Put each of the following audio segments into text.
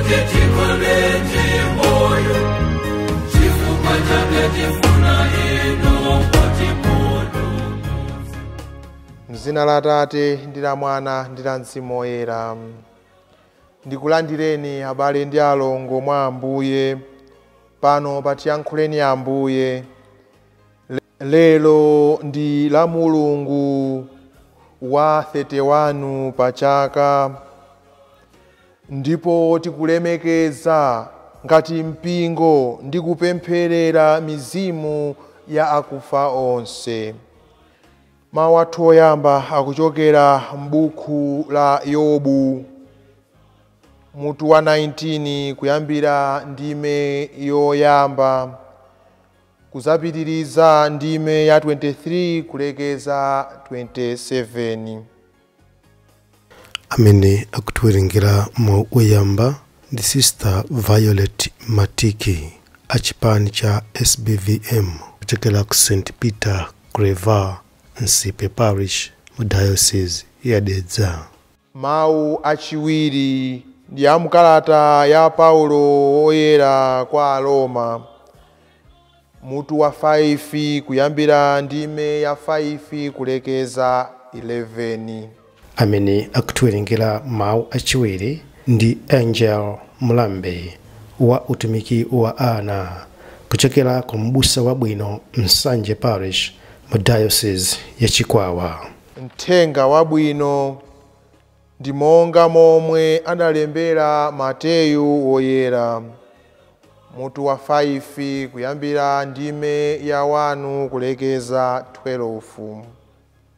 Kuti tikhale ndi moyo, chifukwa chake tifuna inu mutipulumutse. Mzina la Atate ndi la Mwana ndi la Mzimu Woyera. Ndikulandireni abale ndi alongo mwa Ambuye pano patiyankhuleni Ambuye. Lero ndi la Mulungu wa 31 pa chaka, ndipo tikulemekeza ngati mpingo ndi kupempherera mizimu ya akufa onse. Mawu athu oyamba akuchokera m'buku la Yobu mutu wa 19 kuyambira ndime yoyamba kuzapitiriza ndime ya 23 kulekeza 27. Amene akutiwerengera mawu oyamba ndi Sister Violet Matiki a chipani cha SBVM kuchokera ku St Peter Claver Nsipe Parish mu Diocese ya Dedza. Mawu achiwiri ndi a mkalata ya Paulo woyera kwa Aroma mutu wa 5 kuyambira ndime ya 5 kulekeza 11. Amene akutiwerengera mawu achiwiri ndi Angel Mulambe wa utumiki wa ana kuchokera ku Mbusa Wabwino Msanje Parish mu Diocese ya Chikwawa. Mthenga wabwino ndi monga momwe analembera Mateyu woyera mutu wa 5 kuyambira ndime ya 1 kulekeza 12.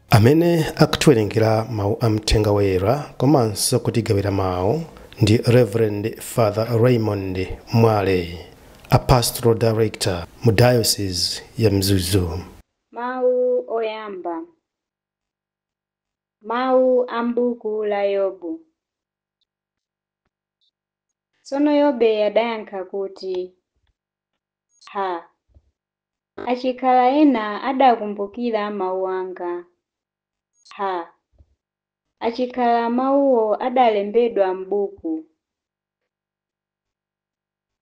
Amene akutiwerengera mawu a mthenga woyera komanso kutigawira mawu ndi Reverend Father Raymond Mwale, a pastoral director mu Diocese ya Mzuzu. Mawu oyamba. Mawu a m'buku la Yobu. Tsono Yobe adayankha kuti, "Ha, achikhala ena adakumbukira mawu anga! Ha, achikhala mawuwo adalembedwa m'buku!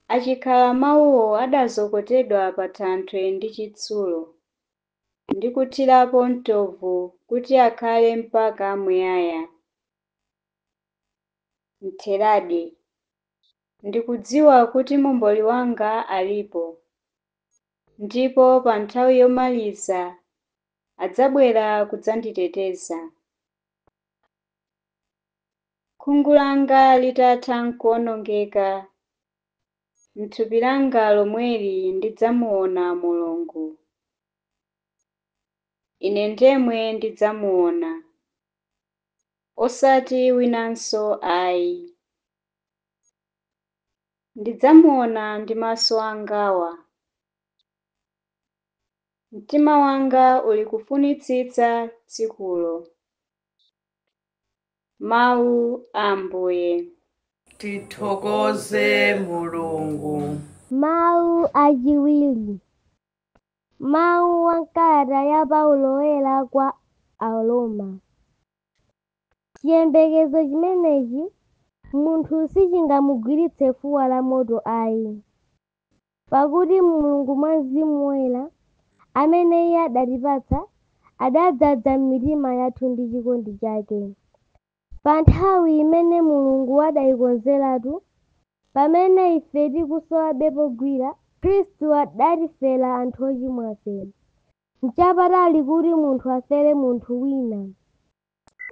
Achikhala mawuwo adazokotedwa pa thanthwe ndi chitsulo, ndi kuthirapo mtovu kuti akhale mpaka muyaya. Ntheradi, ndikudziwa kuti momboli wanga alipo, ndipo pa nthawi yomaliza adzabwera kudzanditeteza. Khungu langa litatha nkuwonongeka, m'thupi langa lomweli ndidzamuona Mulungu. Ine ndemwe ndidzamuona, osati winanso ayi. Ndidzamuona ndi maso angawa. Mtima wanga uli kufunitsitsa tsikulo." Mawu a Ambuye. Tithokoze Mulungu. Mawu achiwiri. Mawu a kalata ya Paulo woyera kwa Aroma. Chiyembekezo chimenechi munthu sichingamugwiritse fuwa la moto ayi, pakuti Mulungu mwa Mzimu Woyera amene Iye adatipatsa adadzaza m'mitima yathu ndi chikondi chake. Pa nthawi imene Mulungu adayikonzeratu, pamene ife tikusowabe pogwira, Khristu adatifera anthu ochimwafe. N'chapatali kuti munthu afere munthu wina,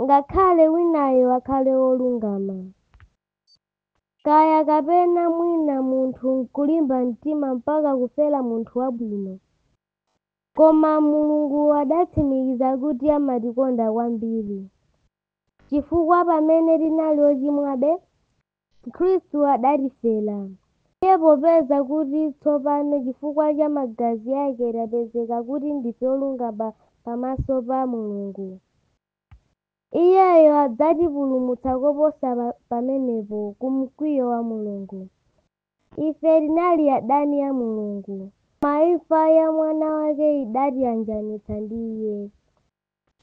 ngakhale winayo akhale wolungama. Kaya kapena mwina munthu nkulimba mtima mpaka kufera munthu wabwino. Koma Mulungu adatsimikiza kuti amatikonda kwambiri, chifukwa pamene tinali ochimwabe, Khristu adatifera. Iye popeza kuti tsopano chifukwa cha magazi ake tapezeka kuti ndife olungama pamaso pa Mulungu, Iyeyo adzatipulumutsa koposa pamenepo ku mkwiyo wa Mulungu. Ife tinali adani a Mulungu, koma imfa ya Mwana wake idatiyanjanitsa ndi Iye.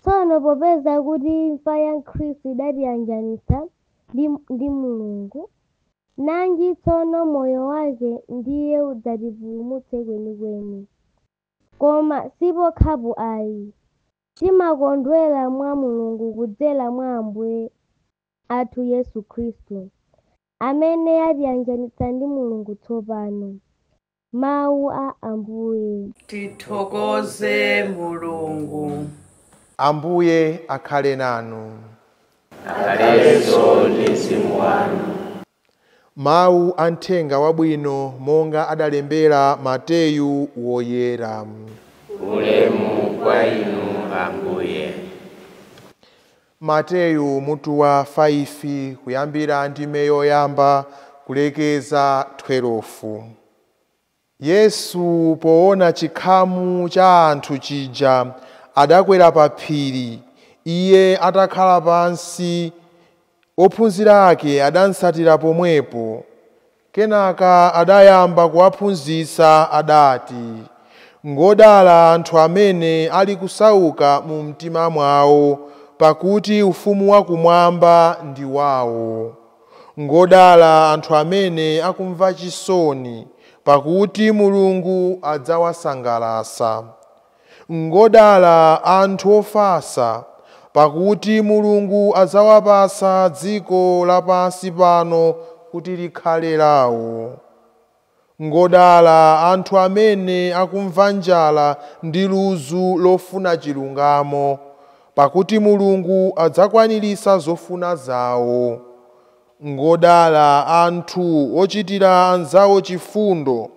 Tsono popeza kuti imfa ya Khristu idatiyanjanitsa ndi Mulungu, Nanji tsono moyo wake ndiye udzatipulumutse kwenikweni. Koma sipokhapo ayi. Timakondwera mwa Mulungu kudzera mwa Ambuye athu Yesu Khristu, amene atiyanjanitsa ndi Mulungu tsopano. Mawu a Ambuye. Tithokoze Mulungu. Ambuye akhale nanu. Akhalenso ndi mzimu wanu. Mawu a mthenga wabwino monga adalembera Mateyu woyera. Ulemu kwa inu Ambuye. Mateyu mutu wa 5 kuyambira ndime yoyamba kulekeza 12. Yesu poona chikhamu cha anthu chija adakwera pa phiri. Iye atakhala pansi, ophunzira ake adansatira pomwepo. Kenaka adayamba kuwaphunzitsa adati, ngodala anthu amene ali kusauka mu mtima mwawo, pakuti ufumu wakumwamba ndi wawo. Ngodala anthu amene akumva chisoni, pakuti Mulungu adzawasangalatsa. Ngodala anthu ofatsa, pakuti Mulungu adzawapatsa dziko lapansi pano kuti likhale lawo. Ngodala anthu amene akumva njala ndi ludzu lofuna chilungamo, pakuti Mulungu adzakwaniritsa zofuna zawo. Ngodala anthu ochitira anzawo chifundo,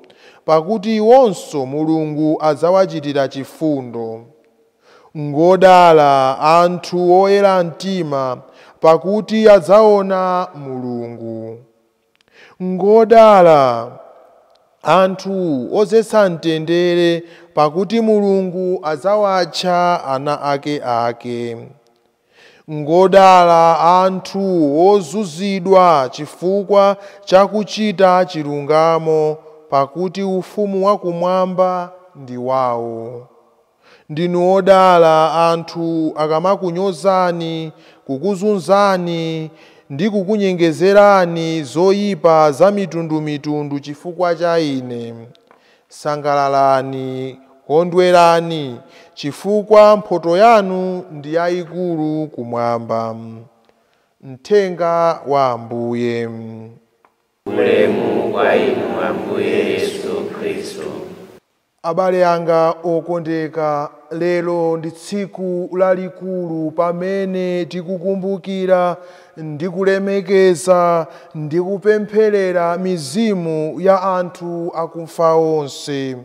pakuti iwonso Mulungu adzawachitira chifundo. Ngodala anthu oyera mtima, pakuti adzaona Mulungu. Ngodala anthu ozetsa mtendere, pakuti Mulungu adzawatcha ana ake ake. Ngodala anthu ozunzidwa chifukwa chakuchita chilungamo, pakuti ufumu wakumwamba ndi wawo. Ndinu odala anthu akamakunyozani, kukuzunzani ndi kukunyengezerani zoyipa za mitundumitundu chifukwa cha ine. Sangalalani, kondwerani, chifukwa mphotho yanu ndi yayikulu kumwamba. Mthenga wa Ambuye. Ulemu kwa inu Ambuye Yesu Khristu. Abale anga okondeka, lero ndi tsiku lalikulu pamene tikukumbukira ndi kulemekeza ndi kupempherera mizimu ya anthu akufa onse.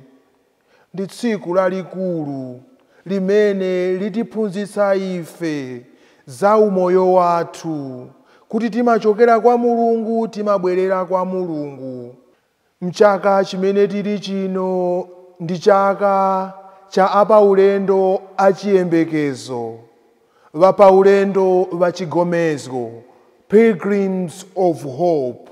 Ndi tsiku lalikulu limene litiphunzitsa ife za umoyo wathu, kuti timachokera kwa Mulungu, timabwerera kwa Mulungu. Mchaka chimene tili chino ndi chaka cha apaulendo achiyembekezo, vapaulendo vachigomezgo, pilgrims of hope.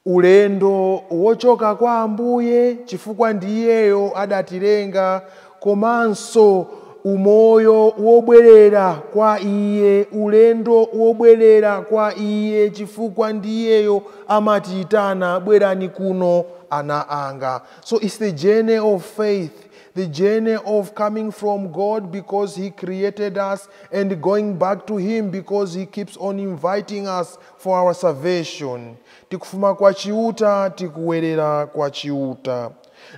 Ulendo wochoka kwa Ambuye chifukwa ndiyeyo adatilenga, komanso umoyo wobwerera kwa iye, ulendo wobwerera kwa iye chifukwa ndiyeyo amatiyitana, bwerani kuno ana anga. So it's the journey of faith, the journey of coming from God because he created us, and going back to him because he keeps on inviting us for our salvation. Tikufuma kwa chiuta, tikuwerera kwa chiuta.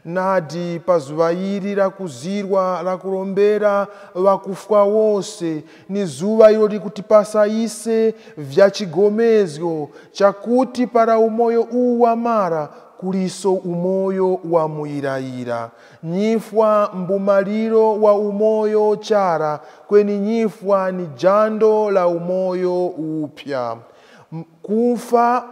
Nadi pazuva iri rakuzirwa rakurombera vakufa wose, ni zuva iro rikutipasa ise vyachigomezgo chakuti para umoyo uwu wamara kuliso umoyo wa muirayira. Nyifwa mbumaliro wa umoyo chara, kweni nyifwa ni jando la umoyo upya. Kufa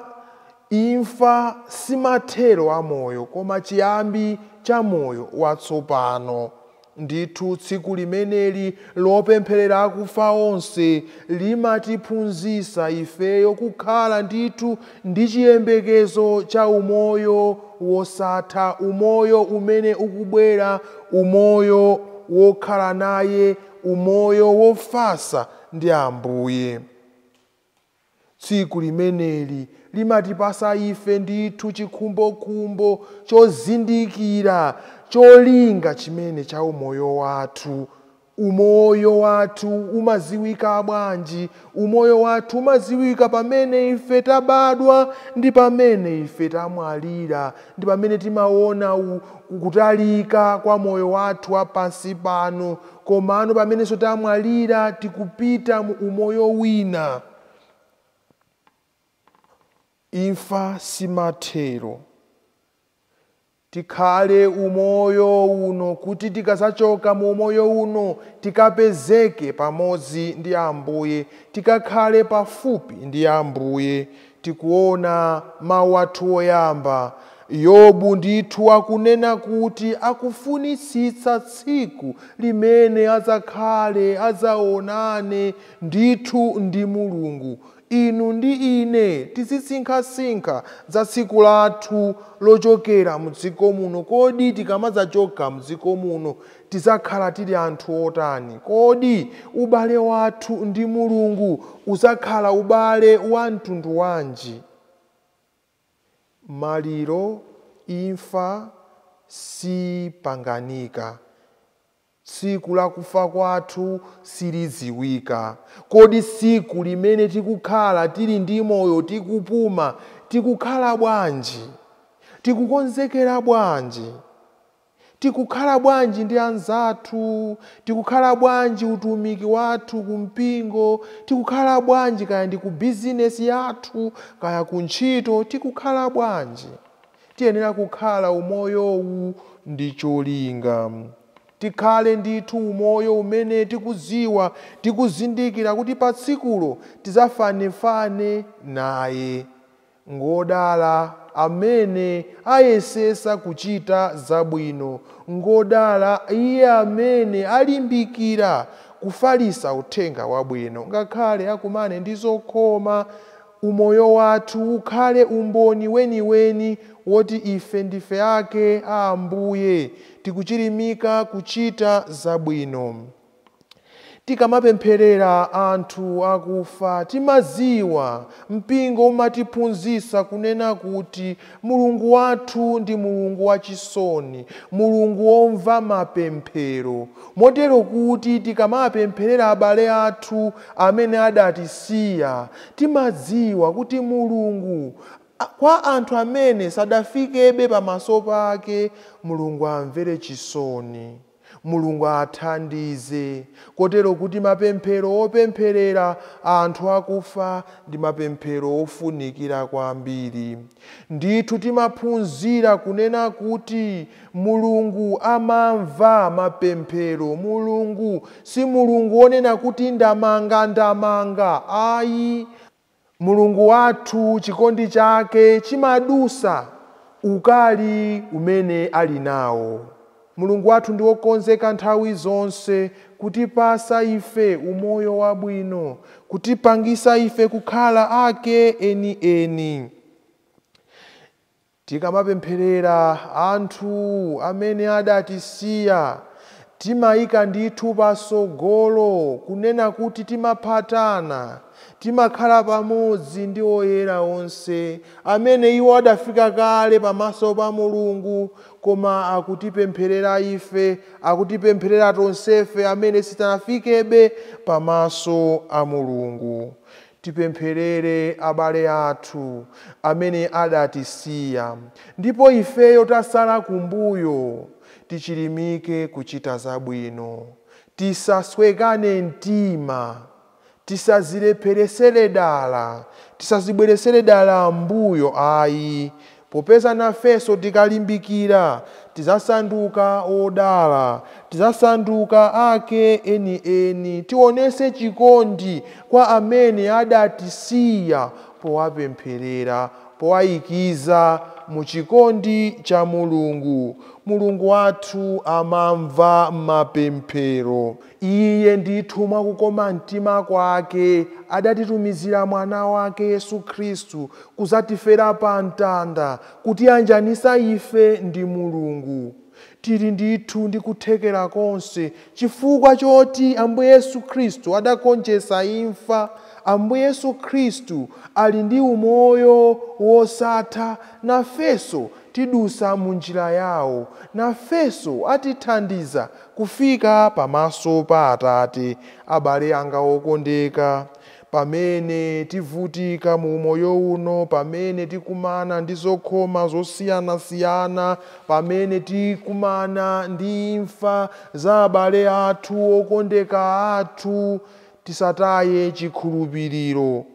imfa simathero a moyo, koma chiyambi cha moyo watsopano. Ndithu tsiku limeneli lopempherera akufa onse limatiphunzitsa ifeyo kukhala ndithu ndi chiyembekezo cha umoyo wosatha, umoyo umene ukubwera, umoyo wokhala naye, umoyo wofasa ndi Ambuye. Tsiku limeneli Limatipasa ife ndithu chikhumbokhumbo chozindikira cholinga chimene cha umoyo wathu. Umoyo wathu umaziwika bwanji? Umoyo wathu umaziwika pamene ife tabadwa ndi pamene ife tamwalira, ndi pamene timaona kutalika kwa moyo wathu wa pansi pano. Komano pamenenso tamwalira tikupita mu umoyo wina. Imfa simathero. Tikhale umoyo uno kuti tikasachoka mu umoyo uno tikapezeke pamodzi ndi Ambuye, tikakhale pafupi ndi Ambuye. Tikuona mawu athu oyamba, Yobu ndithu akunena kuti akufunitsitsa tsiku limene adzakhale adzaonane ndithu ndi Mulungu. Inu ndi ine tizisinkhasinkha za tsiku lathu lochokera mdziko muno. Kodi tikamadzachoka mdziko muno tidzakhala tili anthu otani? Kodi ubale wathu ndi Mulungu udzakhala ubale wa mtundu wanji? Maliro, imfa sipanganika. Tsiku lakufa kwathu silidziwika. Kodi tsiku limene tikukhala tili ndi moyo, tikupuma, tikukhala bwanji? Tikukonzekera bwanji? Tikukhala bwanji ndi anzathu? Tikukhala bwanji utumiki wathu kumpingo? Tikukhala bwanji kaya ndi ku bizinesi yathu, kaya ku ntchito? Tikukhala bwanji? Tiyenera kukhala umoyowu ndi cholinga. Tikhale ndithu umoyo umene tikuziwa, tikuzindikira kuti pa tsikulo tidzafanefane naye. Ngodala amene ayesesa kuchita zabwino, ngodala iye amene alimbikira kufalisa uthenga wabwino, ngakhale akumane ndi zokhoma. Umoyo wathu ukhale umboni weniweni woti ife ndife ake a Ambuye, tikuchilimika kuchita zabwino. Tikamapempherera anthu akufa timaziwa, mpingo umatiphunzitsa kunena kuti Mulungu wathu ndi Mulungu wachisoni, Mulungu womva mapemphero. Motero kuti tikamapempherera abale athu amene adatisiya, timadziwa kuti Mulungu kwa anthu amene sadafikebe pamaso pake, Mulungu amvere chisoni, Mulungu athandize. Kotero kuti mapemphero opempherera anthu akufa ndi mapemphero ofunikira kwambiri. Ndithu timaphunzira kunena kuti Mulungu amamva mapemphero. Mulungu si Mulungu wonena kuti ndamanga ndamanga, ayi. Mulungu wathu chikondi chake chimadusa ukali umene ali nawo. Mulungu wathu ndi wokonzeka nthawi zonse kutipasa ife umoyo wabwino, kutipangisa ife kukhala ake enieni. Tikamapempherera anthu amene adatisiya, timayika ndithu pasogolo kunena kuti timaphatana, timakhala pamodzi ndi oyera onse amene iwo adafika kale pamaso pa Mulungu, koma akutipempherera ife, akutipempherera tonsefe amene sitanafikebe pamaso a Mulungu. Tipempherere abale athu amene adatisiya, ndipo ifeyo tasala kumbuyo tichilimike kuchita zabwino, tisaswekane mtima, tisazilepheresere dala, tisazibweresere dala mbuyo ayi. Popeza nafenso tikalimbikira tizasanduka odala, tizasanduka ake enieni. Tionese chikondi kwa amene adatisiya powapempherera, powayikiza mu chikondi cha Mulungu. Mulungu wathu amamva mapemphero. Iye ndithu mwakukoma mtima kwake adatitumizira mwana wake Yesu Khristu kuzatifera pa mtanda, kutiyanjanisa ife ndi Mulungu. Tili ndithu ndi kuthekera konse chifukwa choti Ambuye Yesu Khristu adagonjetsa imfa, Ambuye Yesu Khristu ali ndi umoyo wosatha, nafenso tidusa mu njira yawo, nafenso atithandiza kufika pamaso pa Atate. Abale anga okondeka, pamene tivutika mu moyo uno, pamene tikumana ndi zokhoma zosiyanasiyana, pamene tikumana ndi imfa za abale athu okondeka athu, tisataye chikhulupiriro.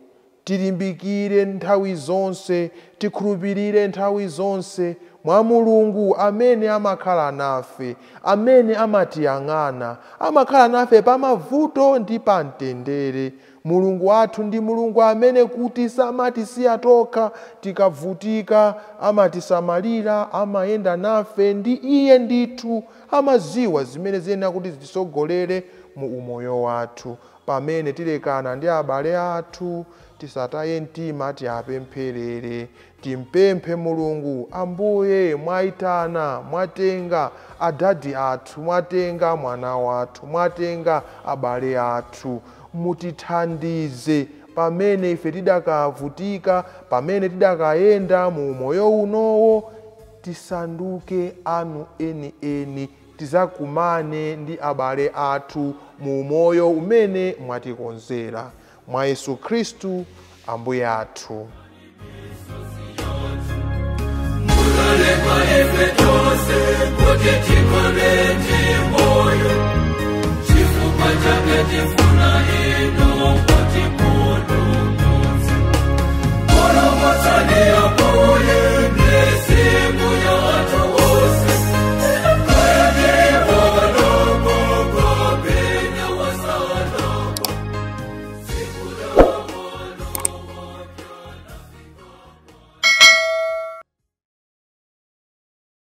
Tilimbikire nthawi zonse, tikhulupirire nthawi zonse mwa Mulungu amene amakhala nafe, amene amatiyang'ana, amakhala nafe pamavuto ndi pamtendere. Mulungu wathu ndi Mulungu amene kuti samatisiya tokha tikavutika, amatisamalira, amayenda nafe, ndi iye ndithu amaziwa zimene ziyenera kuti zitisogolere mu umoyo wathu. Pamene tilekana ndi abale athu, tisataye mtima, tiapempherere, timpemphe Mulungu. Ambuye, mwayitana, mwatenga adadi athu, mwatenga mwana wathu, mwatenga abale athu, mutithandize pamene ife tidakavutika, pamene tidakayenda mu moyo unowo, tisanduke anu enieni, tizakumane ndi abale athu mu moyo umene mwatikonzera. Mwa Yesu Khristu Ambuye athu. Mulolekwa ife tose kuti tikole ndi moyo, chifukwa chake tifuna.